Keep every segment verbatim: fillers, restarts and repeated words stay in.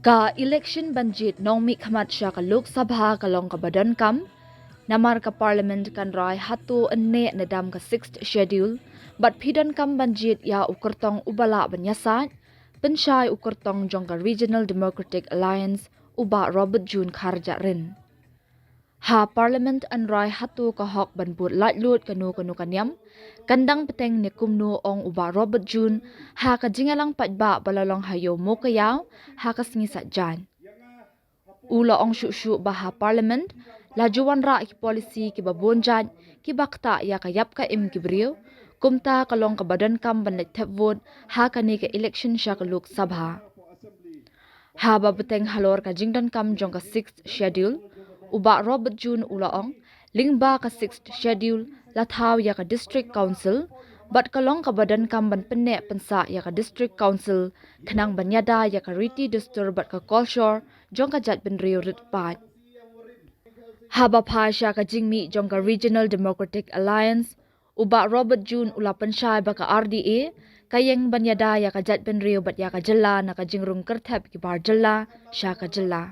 Ka election ban jied nongmihkhmat sha ka Lok Sabha ka long kaba donkam, namar ka Parliament kan rai hato yn neh ne dam ka Sixth Schedule, bad phi donkam ban jied ïa u kyrtong uba lah ban ïasaid, pynshai u kyrtong jong ka Regional Democratic Alliance, u Bah Robert June Kharjahrin. Ha Parliament yn rai hato ka hok ban bud laitluid kano kano ka niam, kan dang bteng ne kumno, ong u Bah Robert June ha ka jingïalang paidbah ba la long ha Ïew Mowkaiaw ha ka sngi Saitjaiñ. U la ong shuh shuh ba ha Parliament la ju wanrah ki policy kiba bun jait kiba ktah ïa ka ïap ka im ki briew, kumta ka long kaba donkam ban leit thep vote ha kane ka election sha ka Lok Sabha. Haba bteng halor ka jingdonkam jong ka Sixth Schedule, u Bah Robert June u la ong, lyngba ka Sixth Schedule la thaw ïa ka District Council, bad ka long kaba donkam ban pynneh pynsah ïa ka District Council khnang ban ïada ïa ka riti dustur bad ka kolshor jong ka jaitbynriew rit paid. Haba phai sha ka jingmih jong ka Regional Democratic Alliance, u Bah Robert June u la pynshai ba ka R D A ka ïeng ban ïada ïa ka jaitbynriew bad ïa ka jylla na ka jingrung kyrthep ki bar jylla sha ka jylla.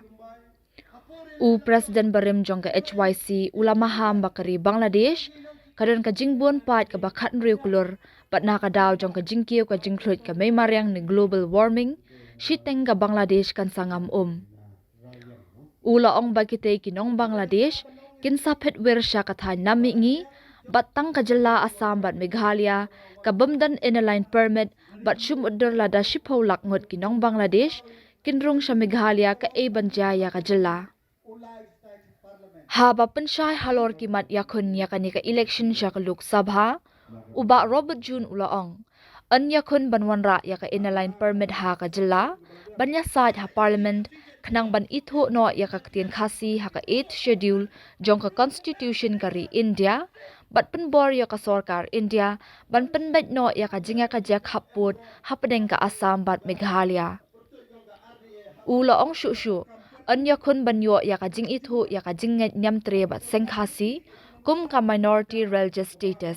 U President barim jong ka H Y C u la maham ba ka ri Bangladesh ka don ka jingbun paid kaba khathynriew klur, bad na ka daw jong ka jingkiew ka jingkhluit ka mei mariang ne global warming, shiteng ka Bangladesh kan sa ngam um. U la ong ba kitei ki nong Bangladesh kin sa phet wir sha ka thaiñ nam mihngi, bad tang ka jylla Assam bad Meghalaya kaba ym don Inner Line Permit bad shim utdur lada shiphew lak ngut ki nong Bangladesh kin rung sha Meghalaya kaei ban jia ïa ka jylla. Haba pynshai halor ki mat ïakhun ïa kane ka election sha ka Lok Sabha, u Bah Robert June u la ong, yn ïakhun ban wanrah ïa ka Inner Line Permit ha ka jylla, ban ïasaid ha Parliament khnang ban ithuh noh ïa ka ktien Khasi ha ka Eighth Schedule jong ka Constitution ka ri India, bad pynbor ïa ka sorkar India ban pynbeit noh ïa ka jingïakajia khappud hapdeng ka Assam bad Meghalaya. U la ong shuh shuh, yn ïakhun ban ïoh ïa ka jingithuh ïa ka jingngeit niamtre bad seng Khasi kum ka minority religious status.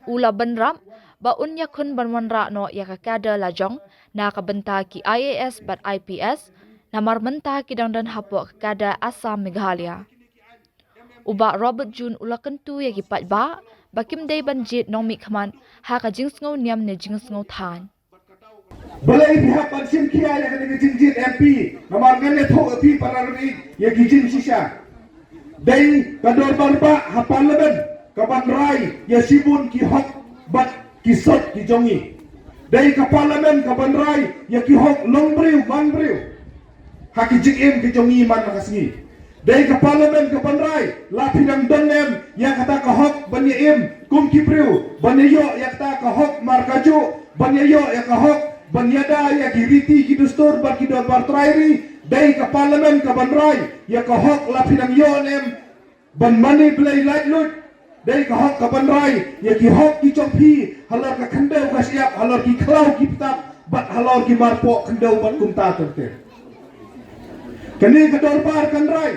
U la bynrap ba un ïakhun ban wanrah noh ïa ka cadre lajong na ka bynta ki I A S bad I P S, namar mynta ki dang don hapoh ka cadre Assam Meghalaya. U Bah Robert June u la kyntu ïa ki paidbah ba kim dei ban jied nongmihkhmat ha ka jingsngew niam ne jingsngew thaiñ. Balei phi hap ban shim khia ïa kane ka jingjied M P? Namar ngan ïathuh ïa phi para ri ïa ki jingshisha. Dei ka dorbar bah ha Parliament kaban rai ïa shibun ki hok bad ki sot ki jong ngi. Dei ka Parliament kaban rai ïa ki hok longbriew manbriew ha ki jingim ki jong ngi man la ka sngi. Dei ka Parliament kaban rai, la phi dang don ne em ïa kata ka hok ban ïa im kum ki briew, ban ïa ïoh ïa kata ka hok markajuh, ban ïa ïoh ïa ka hok ban ïada ïa ki riti ki dustur bad ki dorbar trai ri. Dei ka Parliament kaban rai ïa ka hok, la phi dang ïoh ne em ban mane blei laitluid. Dei ka hok kaban rai ïa ki hok ki jong phi halor ka khyndew ka shyiap, halor ki khlaw ki btap bad halor ki marpoh khyndew bad kumta ter ter. Kane ka dorbar kan rai,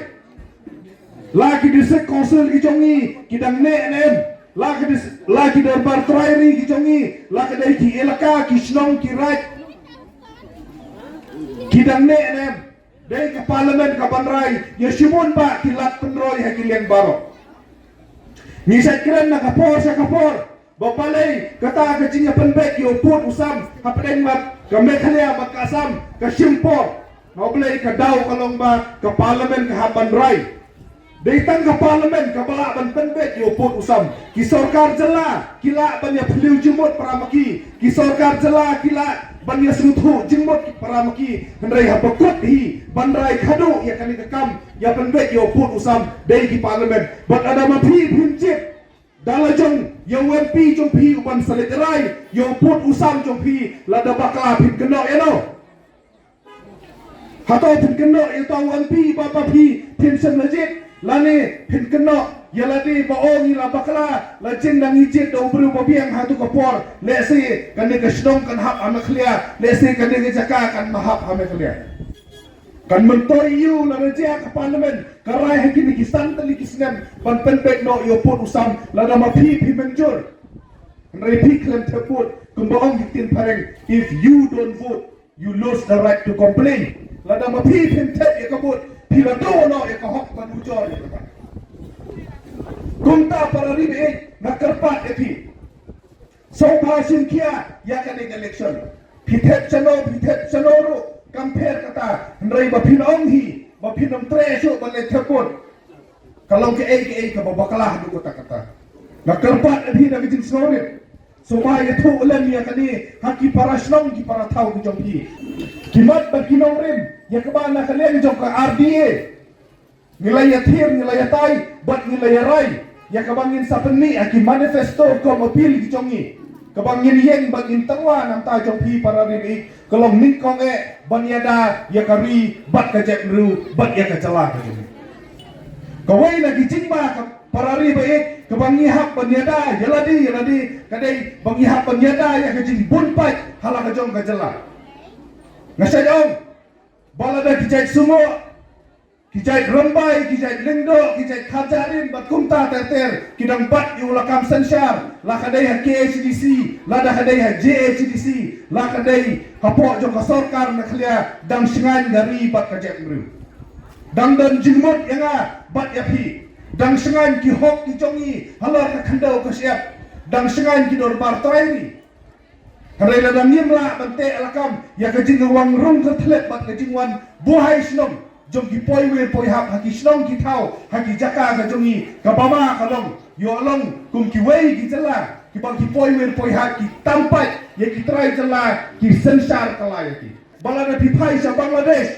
la ki District Council ki jong ngi ki dang neh ne em, la ki dis-, la ki dorbar trai ri ki jong ngi, la ka dei ki elaka, ki shnong, ki raid, ki dang neh ne em. Dei ka Parliament kaban rai ïa shibun bah ki lad pynroi ha ki liang baroh. Ngi shait kren na ka por sha ka por ba balei kata ka jingïapynbeit ïa u pud u sam hapdeng bad ka Meghalaya bad ka Assam ka shim por. Nga balei ka daw ka long ba ka Parliament ka hap ban rai. Dei tang ka Parliament kaba lah ban pynbeit ïa u pud u sam. Ki sorkar jylla ki lah ban ïa phylliew jingmut para ma ki. Ki sorkar jylla ki lah ban ïa sngewthuh jingmut para ma ki. Hynrei haba kut hi ban rai khadduh ïa kane ka kam ïa pynbeit ïa u pud u sam, dei ki Parliament. Bad lada ma phi phim jied da la jong ïa u M P jong phi uban sa leit rai ïa u pud u sam jong phi, lada bakla phin kynnoh ïa no? Hato phin kynnoh ïa uta u M P ba, ba phi phin shem la jied, lane phin kynnoh ïa lade ba, o, ngi la bakla, la jin da ngi jied da u briew ba biang ha tu ka por, lehse kane ka shnong kan hap ha Meghalaya, lehse kane ka jaka kan ym hap ha Meghalaya. Kan myntoi ïa u lada jia ka Parliament ka rai ha kine ki san tylli ki snem ban pynbeit noh ïa u pud u sam, lada ma phi phi mynjur. Hynrei phi khlem thep vote, kumba ong ki ktien phareng, if you don't vote, you lose the right to complain. Lada Phi phin thep ïa ka vote, phi la duh noh ïa ka hok ban ujor ïa kata. Kumta para ri baieit, nga kyrpad ïa phi. Sngewbha shim khia ïa kane ka election. Phi thep shano, phi thep shano ruh kam pher kata, hynrei ba phin ong hi ba phin ym treh shuh ban leit thep vote. Ka long kaei kaei kaba bakla haduh katta katta. Nga kyrpad ïa phi da ka jingsngewrit. Sngewbha ïathuh lem ïa kane ha ki para shnong ki para thaw ki jong phi. Ki mat bad ki nongrim ïa kaba na ka liang jong ka R D A ngi la ïathir, ngi la ïatai bad ngi la ïarai ïa kaba ngin sa pynmih ha ki manifesto kum appeal ki jong ngi. Kaba ngin ïeng bad ngin tyrwa na ka bynta jong phi para ri baieit, ka long nyngkong eh ban ïada ïa ka ri bad ka jaitbynriew bad ïa ka jylla ka jong ngi. Kawei na ki jingma ka para ri baieit kaba ngi hap ban ïada ïa lade ïa lade ka dei ba ngi hap ban ïada ïa ka jingbun paid ha la ka jong ka jylla. Nga shait ong ba lada ki jait Sumoh, ki jait Rymbai, ki jait Lyngdoh, ki jait Kharjahrin bad kumta ter ter ki dang bat ïa u lakam synshar, la ka dei ha K H A D C, lada ka dei ha J H A D C, la ka dei hapoh jong ka sorkar na khlieh, dang shngaiñ ka ri bad ka jaitbynriew. Dang don jingmut ïa nga bad ïa phi. Dang shngaiñ ki hok ki jong ngi halor ka khyndew ka shyiap. Dang shngaiñ ki dorbar trai ri. Hynrei lada ngim lah ban teh lakam ïa ka jingwan rung kyrthlep bad ka jingwan buhai shnong jong ki poiwir poihap ha ki shnong ki thaw ha ki jaka ka jong ngi, kaba ma ka long, ïoh long kum kiwei ki jylla kiba ki poiwir poihap ki tam paid ïa ki trai jylla, ki synshar kylla ïa ki. Ba lada phi phai sha Bangladesh,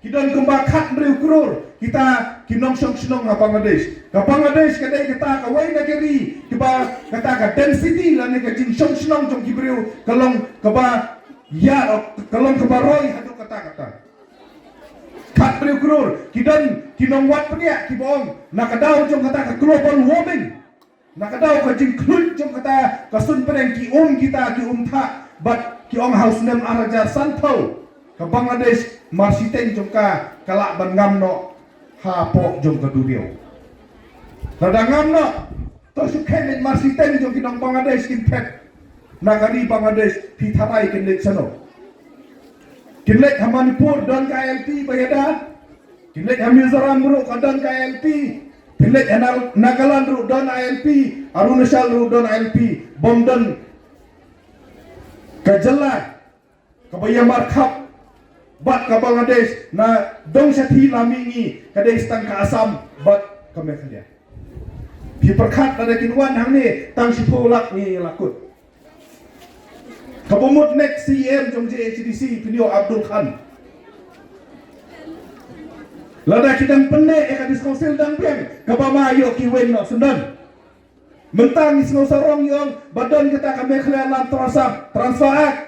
ki don kumba khathynriew klur kita ki nongshong shnong ha Bangladesh. Ka Bangladesh ka dei kata kawei na ka ri kiba kata ka density lane ka jingshong shnong jong ki briew ka long kaba ïa, ka long kaba roi haduh katta katta. Khathynriew klur. Ki don ki nongwad pynïaid kiba ong na ka daw jong kata ka global warming, na ka daw ka jingkhluit jong kata ka suiñ pdeng ki um kita ki um thah bad ki ong ha u snem ar hajar sanphew ka Bangladesh mar shiteng jong ka ka lah ban ngam noh hapoh jong ka duriaw. Lada ngam noh, to shu kheiñ mar shiteng jong ki nong Bangladesh kin phet na ka ri Bangladesh, phi tharai kin leit shano? Kin leit ha Manipur don ka I L P ba ïada. Kin leit ha Mizoram ruh ka don ka I L P. Kin leit ha Na-, Nagaland ruh don I L P. Arunachal ruh don I L P. Bym don ka jylla kaba ïa markhap bad ka Bangladesh na dong shathie la mihngi, ka dei tang ka Assam bad ka Meghalaya. Phi pyrkhat lada kin wan hangne tang shiphew lak ngi la kut. Kaba mut next C E M jong J H A D C phin ïoh Abdul Khan. Lada ki dang pynneh ïa ka District Council dang biang, kaba ma ïoh ki win noh syndon. Mynta ngi sngew sarong ïong ba don kata ka Meghalaya Land Transfer, Transfer Act,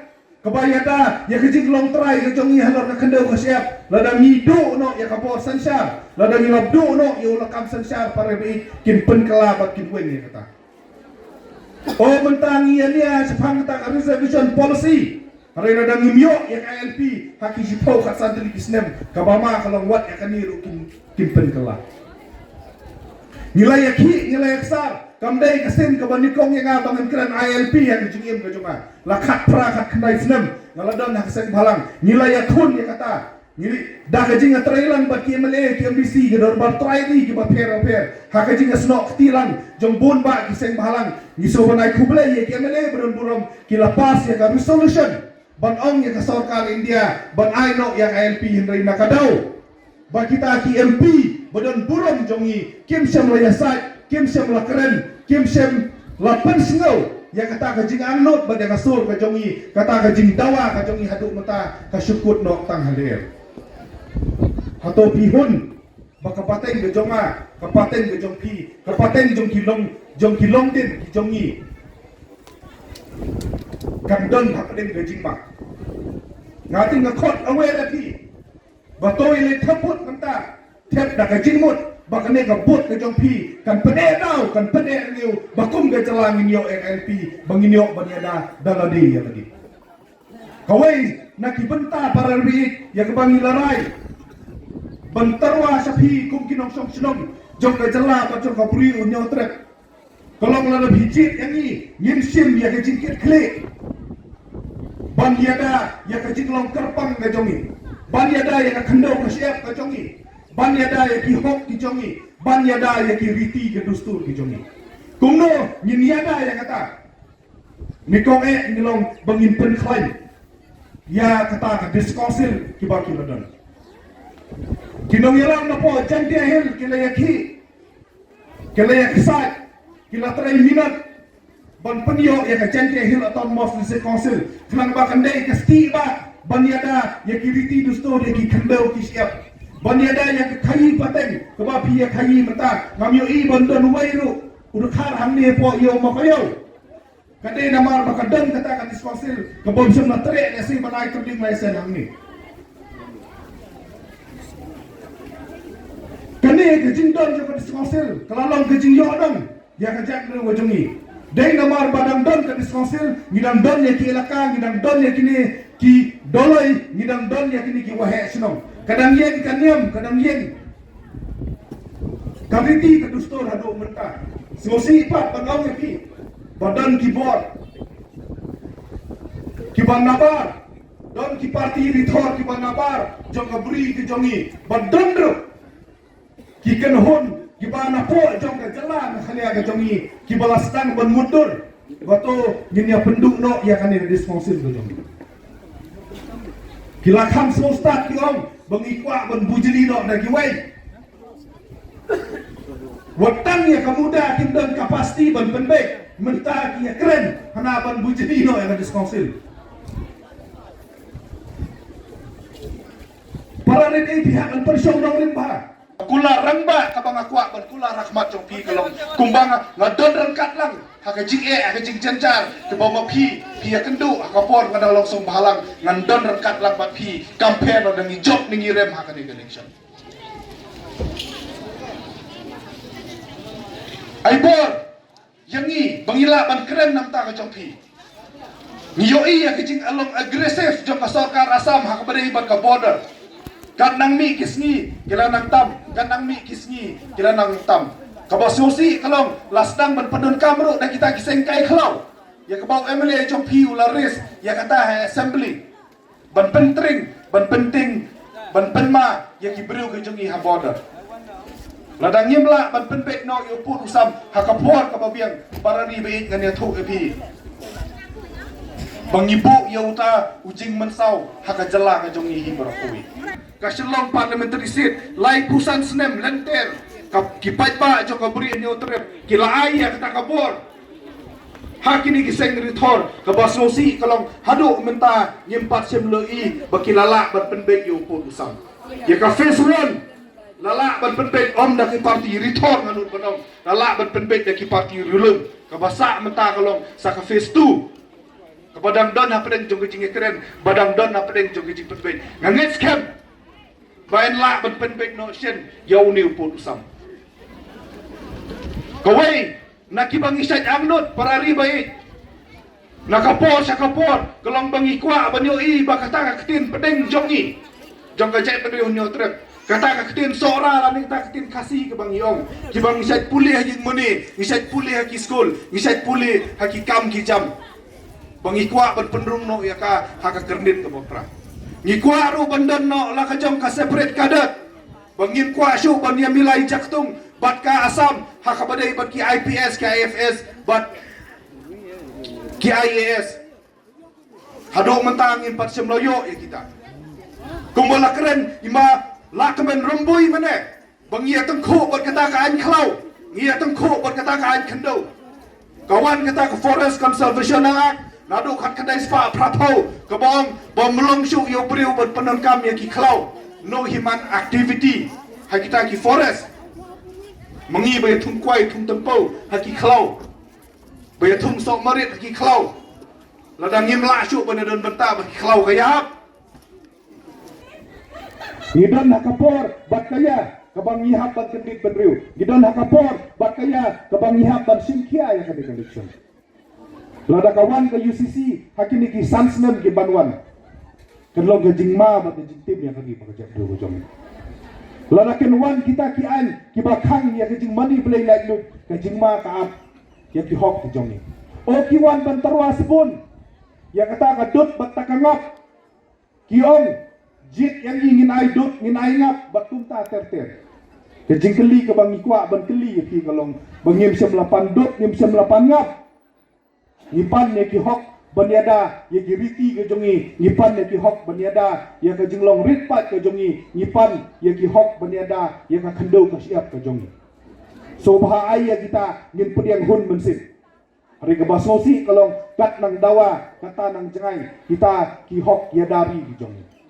kaba ïada ïa ka jinglong trai ka jong ngi halor ka khyndew ka shyiap. Lada ngi duh noh ïa ka bor synshar, lada ngi la duh noh ïa u lakam synshar, para baieit, kin pynkylla bad kin win ïa kata. O mynta ngi ïa nia shaphang kata ka reservation policy. Hynrei lada ngim ïoh ïa ka I L P ha ki shiphew khatsan tylli ki snem, kaba ma ka long wat ïa kane ruh kin, kin pynkylla. Ngi la ïa khih, ngi la ïa ksar, kam dei ka sien kaba nyngkong ïa nga ba ngan kren I L P ha ka jingim ka jong nga. La khatphra khatkhyndai snem nga la don ha ka seng bhalang. Ngi la ïakhun ïa kata. Ngi, da ka jingïatreilang bad ki M L A, ki M D C, ki dorbar trai ri kiba pher bapher, ha ka jingïasnoh kti lang jong bun bah ki seng bhalang, ngi sngewbha ban ai khublei ïa ki M L A ba don burom, ki la pass ïa ka resolution ban ong ïa ka sorkar India ban ai noh ïa ka I L P, hynrei na ka daw ba kita ki M P ba don burom jong ngi kim shym la ïasaid, kim shym la kren, kim shym la pynsngew ïa kata ka jingangnud bad ïa ka sur ka jong ngi, kata ka jingdawa ka jong ngi haduh mynta ka shu kut noh tang halor. Hato phi hun ba ka pateng ka jong nga, ka pateng ka jong phi, ka pateng jong ki long, jong ki longdien ki jong ngi kan don hapdeng ka jingma? Nga tip nga khot aware ïa phi. Ba to ïa leit thep vote mynta, thep da ka jingmut ba kane ka vote ka jong phi kan pyneh daw, kan pyneh rngiew ba kum ka jylla ngin ïoh I L P, ba ngin ïoh ban ïada da lade ïa lade. Kawei na ki bynta para ri ïa kaba ngi la rai ban tyrwa sha phi kum ki nongshong shnong jong ka jylla bad jong ka Bri u Hynñiewtrep. Ka long lada phi jied ïa ngi, ngin shim ïa ka jingkitkhlieh ban ïada ïa ka jinglong kyrpang ka jong ngi. Ban ïada ïa ka khyndew ka shyiap ka jong ngi. Ban ïada ïa ki hok ki jong ngi. Ban ïada ïa ki riti ki dustur ki jong ngi. Kumno ngin ïada ïa kata? Ni kong eh ngi long ba ngin pynkhlaiñ ïa kata ka District Council kiba ki la don. Ki nongïalam na pdeng Jaintia Hills ki la ïakhih, ki la ïaksaid, ki la trei minot ban pynïoh ïa ka Jaintia Hills Autonomous District Council. Khnang ba kan dei ka stieh ba ban ïada ïa ki riti dustur ïa ki khyndew ki shyiap. Ban ïada ïa ka khaïi pateng kaba phi ïa khaïi mynta. Ngam ïohi ban don uwei ruh u dkhar hangne hapoh ïew Mawkaiaw. Ka dei namar ba ka don kata ka District Council kaba ym shym la treh lehse ban ai trading license hangne. Kane ka jingdon jong ka District Council ka la long ka jingïoh dang ïa ka jaitbynriew ka jong ngi. Dei namar ba dang don ka District Council, ngi dang don ïa ki elaka, ngi dang don ïa kine ki doloi, ngi dang don ïa kine ki waheh shnong. Ka dang ïeng ka niam, ka dang ïeng ka riti ka dustur haduh mynta. Sngewsih pat ban ong ïa phi ba don ki bor kiba nabar, don ki party rithor kiba nabar jong ka bri ka jong ngi, ba don ruh ki kynhun kiba napoh jong ka jylla Meghalaya ka jong ngi kiba la sdang ban mutdur. Ba to ngin ïa pynduh noh ïa kane ka District Council ka jong ngi. Ki la kham sngewstad ki ong ba ngi kwah ban bujli noh da kiwei. Wat tang ïa ka MUDA kim don capacity ban pynbeit, mynta ki ïa kren hana ban bujli noh ïa ka District Council. Para rit ei phi hap ban pynshong nongrim bha. Kular rangbah kaba nga kwah ban kular ha khmat jong phi ka long kumba nga, nga don ryngkat lang ha ka jingeh, ha ka jingjynjar kaba ma phi phi ïa kynduh ha ka por nga dang long shnong bhalang, ngan don ryngkat lang bad phi, compare lada ngi jop ne ngi rem ha kane ka election. Ai bor ïa ngi ba ngi lah ban kren na ka bynta ka jong phi. Ngi ïohi ïa ka jinglong aggressive jong ka sorkar Assam ha kaba ïadei bad ka border. Kat nang mih ki sngi ki la nang tam, kat nang mih ki sngi ki la nang tam. Kaba sngewsih ka long la sdang ban pyndonkam ruh da kita ki seng kai khlaw. Ïa kaba u M L A jong phi u la raise ïa kata ha assembly. Ban pyntring, ban pynting, ban pynma ïa ki briew ki jong ngi ha border. Lada ngim lah ban pynbeit noh ïa u pud u sam ha ka por kaba biang, para ri ba ïeit, ngan ïathuh ïa phi ba ngi buh ïa uta u jingmynsaw ha ka jylla ka jong ngi hi baroh kawei. Ka Shillong Parliamentary Seat, laiphew san snem lynter ka, ki paidbah jong ka Bri Hynñiewtrep ki la ai ïa kata ka bor ha kine ki seng rithor. Kaba sngewsih ka long haduh mynta ngim pat shym la ïohi ba ki la lah ban pynbeit ïa u pud u sam. Ïa ka phase one la lah ban pynbeit ym da ki party rithor, nga nud ban ong, la lah ban pynbeit da ki party rilum. Kaba sah mynta ka long sa ka phase two kaba dang don hapdeng jong ka jingïakren, ba dang don hapdeng jong ka jingpynbeit. Nga ngeit skhem ba yn lah ban pynbeit noh shen ïa une u pud u sam. Kawei na kiba ngi shait angnud, para ri ba ïeit, na ka por sha ka por ka long ba ngi kwah ban ïohi ba kata ka ktien pdeng jong ngi, jong ka jaitbynriew Hynñiewtrep, kata ka ktien Sohra lane kata ka ktien Khasi kaba ngi ong, kiba ngi shait pule ha jingmane, ngi shait pule ha ki skul, ngi shait pule ha ki kam ki jam, ba ngi kwah ban pynrung noh ïa ka ha ka kyrnit kaba pra. Ngi kwah ruh ban don noh la ka jong ka separate cadre. Ba ngim kwah shuh ban ïamilai jaktung bad ka Assam ha kaba ïadei bad ki I P S, ki I F S bad ki I A S. Haduh mynta ngim pat shym la ïoh ïa kita. Kumba la kren i ma Lahkmen Rymbui mynne, ba ngi ïa tyngkhuh bad kata ka aiñ khlaw, ngi ïa tyngkhuh bad kata ka aiñ khyndew. Ka wan kata ka Forest Conservation Act naduh khatkhyndai spah phraphew kaba ong ba ym long shuh ïa u briew ban pyndonkam ïa ki khlaw. No human activity ha kita ki forest. Ma ngi ba ïa thung kwai thung tympew ha ki khlaw, ba ïa thung soh marit ha ki khlaw. Lada ngim lah shuh ban ïa don bynta bad ki khlaw ka ïahap. Ngi don ha ka por bad ka ïa kaba ngi hap ban kyndit bynriew. Ngi don ha ka por bad ka ïa kaba ngi hap ban shim khia ïa kane ka election. Lada ka wan ka U C C ha kine ki san snem ki ban wan, kan long ka jingma bad ka jingtim ïa ka ri bad ka jaitbynriew ka jong ngi. Lada kin wan kita ki aiñ kiba khang ïa ka jingmane blei laitluid, ka jingma ka ap ïa ki hok ki jong ngi. O ki wan ban tyrwa sbun ïa kata ka dud bad ta ka ngap. Ki ong Jied ïa ngi ngin ai dud, ngin ai ngap bad kumta ter ter. Ka jingkylli kaba ngi kwah ban kylli ïa phi ka long ba ngim shym la pan dud, ngim shym la pan ngap. Ngi pan ïa ki hok ban ïada ïa ki riti ka jong ngi, ngi pan ïa ki hok ban ïada ïa ka jinglong rit paid ka jong ngi, ngi pan ïa ki hok ban ïada ïa ka khyndew ka shyiap ka jong ngi. Sngewbha ai ïa kita ngin pdiang hun mynsiem. Hynrei kaba sngewsih ka long kat nang dawa, kata nang jngai kita ki hok ïada ri ki jong ngi.